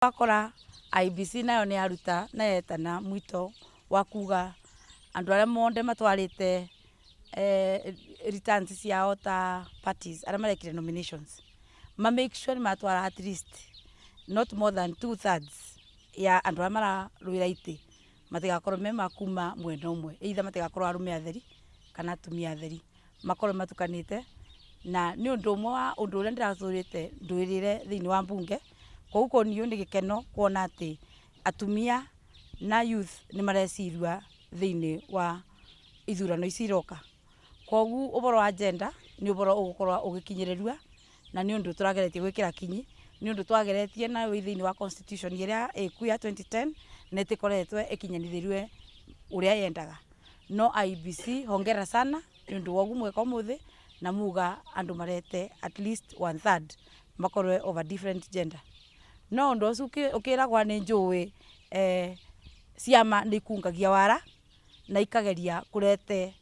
Wakora IEBC nayo nĩ yaruta na yetana mwito wa kuga andu aria monde matwarite returns ciao ta parties aria marekire nominations ma make sure ni matwara at least not more than 2/3 ya andu aria mararwira iti matigakorwo me ma kuma mwena umwe, either matigakorwo arume atheri kana atumia atheri, makorwo matukanite. Na ni undu umwe wa undu uria ndirathurite ndwirire thiini wa mbunge. Koguo ko niũ nĩ gĩkeno kuona atĩ atumia na youth nĩ marecirua thĩinĩ wa ithurano ici iroka. Koguo ũhoro wa gender nĩ ũhoro ũgũkorwo ũgĩkinyĩrĩrua na nĩ ũndũ tũrageretie gwĩkĩra kinyi, nĩ ũndũ twageretie na wĩ thĩinĩ wa constitution ĩrĩa ĩku ya 2010 na ĩtĩkoretwe ĩkinyanithĩrue ũrĩa yendaga. No IEBC, hongera sana nĩ ũndũ wa ũguo mweka ũmũthĩ na muga andũ marete at least 1/3 makorwe of a different gender. No ũndũ ũcio ũkĩragwa nĩ njũĩ ciama nĩ ikungagia wara na ikageria kũrete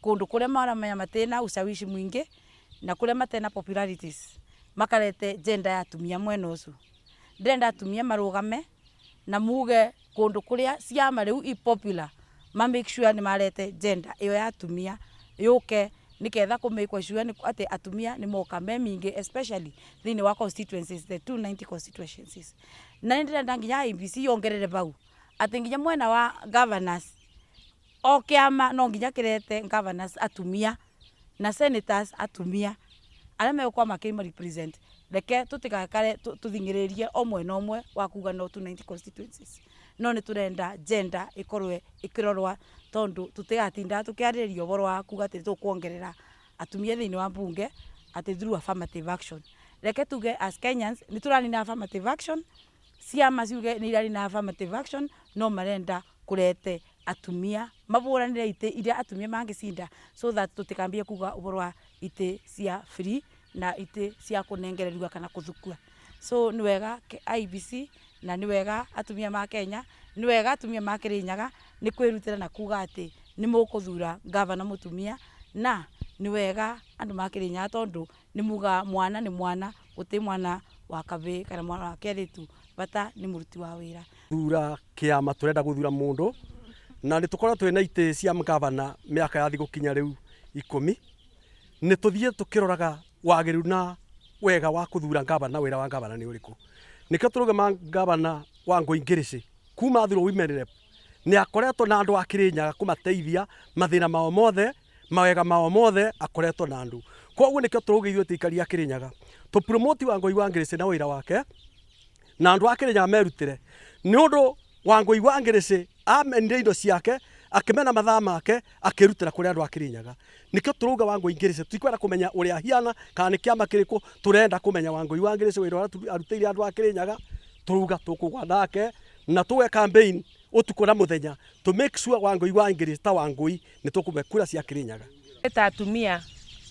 kũndũ kũrĩa maramenya matena ushawishi mwingĩ na kũrĩa matena popularities, makarete gender ya atumia mwena ũcio. Ndĩrenda atumia marũgame na muge kũndũ kũrĩa ciama rĩu i popular, ma make sure nĩ marete gender ĩyo ya atumia yũke, niketha kũ make sure atĩ atumia nĩ moka me mingĩ, especially thĩinĩ wa constituencies, the 290 constituencies. Na nĩ ndĩrenda nginya IEBC yongerere bau atĩ nginya mwena wa governors, o kĩama no nginya kĩrete governors atumia na senators atumia arĩa megũkorwo makĩma represent. Reke tũtigakare tũthing'ĩrĩrie o mwena ũmwe wa kuga no 290 constituencies, no nĩ tũrenda gender ĩkorwe ĩkĩrorwa, tondũ tũtigatinda tũkĩarĩrĩria ũhoro wa kuga atĩ tũkuongerera atumia thĩinĩ wa mbunge atĩ through affirmative action. Reke tuge as Kenyans nĩ tũrarĩ na affirmative action, ciama ciuge nĩ irarĩ na affirmative action, no marenda kũrete atumia mabũranĩre itĩ iria atumia mangĩcinda, so that tũtikambie kuga ũhoro wa itĩ cia free na itĩ cia kũnengererua kana kũthukua. So nĩ wega IEBC na nĩ wega atumia ma Kenya, nĩ wega atumia ma Kĩrĩnyaga nĩ kwĩrutĩra na kuga atĩ nĩ mũkũthura gavana mũtumia. Na nĩ wega andũ ma Kĩrĩnyaga, tondũ nĩ muga mwana nĩ mwana, gũtĩ mwana wa kabĩ kana mwana wa kerĩtu, bata nĩ mũruti wa wĩra. Thura kĩama, tũrenda gũthura mũndũ, na nĩ tũkoretwo twĩna itĩ cia gavana mĩaka yathi gũkinya rĩu 10. Nĩ tũthiĩ tũkĩroraga wagĩrĩru na wega wa kũthura gavana, wĩra wa gavana nĩ ũrĩkũ. Nĩkĩo tũrauga gavana Wangũi Ngĩrĩcĩ kuma athurwo women rep nĩ akoretwo na andũ a Kĩrĩnyaga kũmateithia mathĩna mao mothe, mawega mao mothe, akoretwo na andũ. Koguo nĩkĩo tũrauga ithuĩ tũikari a Kĩrĩnyaga tũ promote Wangũi wa Ngĩrĩcĩ na wĩra wake, na andũ a Kĩrĩnyaga merutĩre, nĩ ũndũ Wangũi wa Ngĩrĩcĩ amenire indo ciake, akĩmena mathaa make, akĩrutĩra kũrĩ andũ a Kĩrĩnyaga. Nĩkĩo tũrauga Wangũi Ngĩrĩcĩ, tutikwenda kũmenya ũrĩa ahiana kana nĩ kĩama kĩrĩkũ, tũrenda kũmenya Wangũi wa Ngĩrĩcĩ wĩra ũrĩa arutĩire andũ a Kĩrĩnyaga. Tũrauga tũkũgwa nake na tũge campaign ũtukũ na mũthenya to make sure Wangũi wa Ngĩrĩcĩ ta Wangũi nĩ tũkũmwe kura cia Kĩrĩnyaga. Ta atumia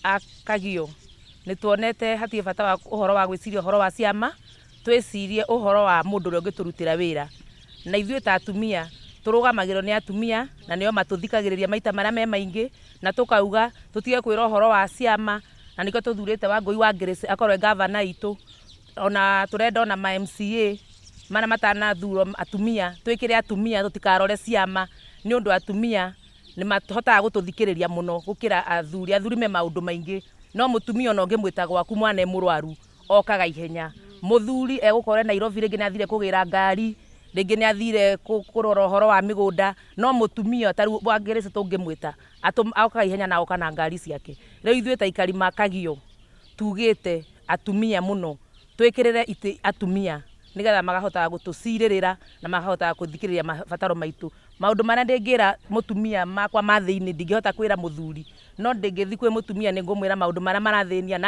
a Kagio nĩ tuonete hatirĩ bata wa ũhoro wa gwĩciria ũhoro wa ciama, twĩcirie ũhoro wa mũndũ ũrĩa ũngĩtũrutĩra wĩra. Na ithuĩ ta atumia tũrũgamagĩrwo nĩ atumia na nĩo matũthikagĩrĩria maita marĩa me maingĩ, na tũkauga tũtige kwĩra ũhoro wa ciama, na nĩkĩo tũthurĩte Wangũi wa Ngĩrĩcĩ akorwo e gavana itũ. Ona tũrenda ona ma MCA marĩa matanathurwo atumia, twĩkĩre atumia, tũtikarore ciama, nĩ ũndũ atumia nĩ mahotaga gũtũthikĩrĩria mũno gũkĩra athuri. Athuri me maũndũ maingĩ, no mũtumia ona ũngĩmwĩta gwaku mwana e mũrwaru okaga ihenya. Mũthuri egũkorwo Nairobi, rĩngĩ nĩ athire kũgĩra ngari, rĩngĩ nĩ athire kũrora ũhoro wa mĩgũnda, no mũtumia ta rĩu Wangĩrĩcĩ tũngĩmwĩta okaga ihenya na oka na ngari ciake. Rĩu ithuĩ ta aikari ma Kagio tugĩte atumia mũno twĩkĩrĩre itĩ atumia, nĩgetha makahotaga gũtũcirĩrĩra na makahotaga gũthikĩrĩria mabataro maitũ. Maũndũ marĩa ndĩngĩra mũtumia makwa ma thĩinĩ ndingĩhota kwĩra mũthuri, no ndĩngĩthiĩ kwĩ mũtumia nĩ ngũmwĩra maũndũ marĩa marathĩnia na